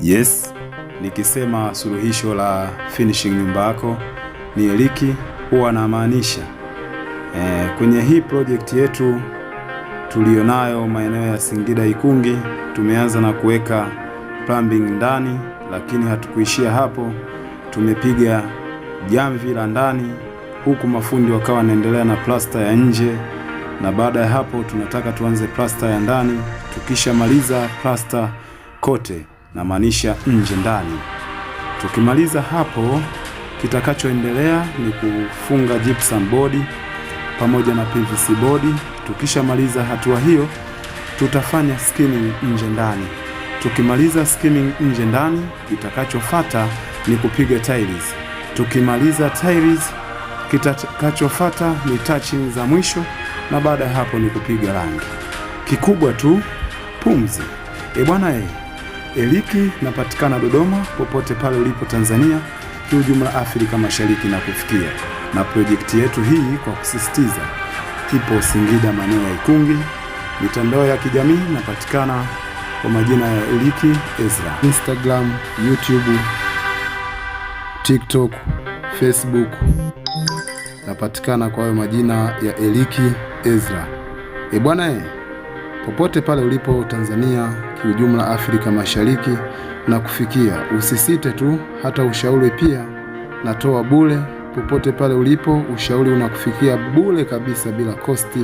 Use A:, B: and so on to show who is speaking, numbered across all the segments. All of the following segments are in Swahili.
A: Yes, nikisema suluhisho la finishing nyumba yako ni Eliki, huwa namaanisha kwenye hii project yetu tulionayo maeneo ya Singida Ikungi, tumeanza na kuweka plumbing ndani, lakini hatukuishia hapo. Tumepiga jamvi la ndani, huku mafundi wakawa wanaendelea na plasta ya nje, na baada ya hapo tunataka tuanze plasta ya ndani. Tukishamaliza plasta kote, namaanisha nje ndani, tukimaliza hapo, kitakachoendelea ni kufunga gypsum board pamoja na PVC board. Tukishamaliza hatua hiyo, tutafanya skimming nje ndani. Tukimaliza skimming nje ndani, kitakachofuata ni kupiga tiles. Tukimaliza tiles, kitakachofuata ni touching za mwisho, na baada ya hapo ni kupiga rangi. Kikubwa tu pumzi. E bwana e, Eliki napatikana Dodoma, popote pale ulipo Tanzania, kiujumla Afrika Mashariki na kufikia. Na projekti yetu hii kwa kusisitiza ipo Singida, maeneo ya Ikungi. Mitandao ya kijamii napatikana kwa majina ya Eliki Ezra, Instagram, YouTube, TikTok, Facebook napatikana kwa hayo majina ya Eliki Ezra. E bwana e, popote pale ulipo Tanzania, kiujumla Afrika Mashariki na kufikia, usisite tu, hata ushauri pia natoa bure. Popote pale ulipo, ushauri unakufikia bure kabisa, bila cost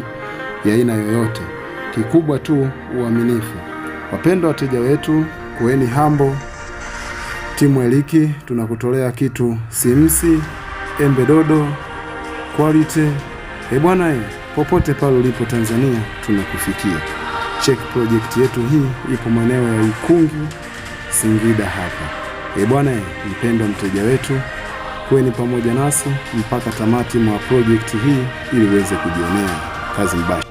A: ya aina yoyote. Kikubwa tu uaminifu. Wapendwa wateja wetu, kuweni hambo. Timu Eliki tunakutolea kitu simsi, embe dodo, quality. E bwana e, popote pale ulipo Tanzania tunakufikia. Check project yetu hii ipo maeneo ya Ikungi, Singida hapa. E bwana e, mpendwa mteja wetu, kuweni pamoja nasi mpaka tamati mwa project hii ili uweze kujionea kazi mbaya.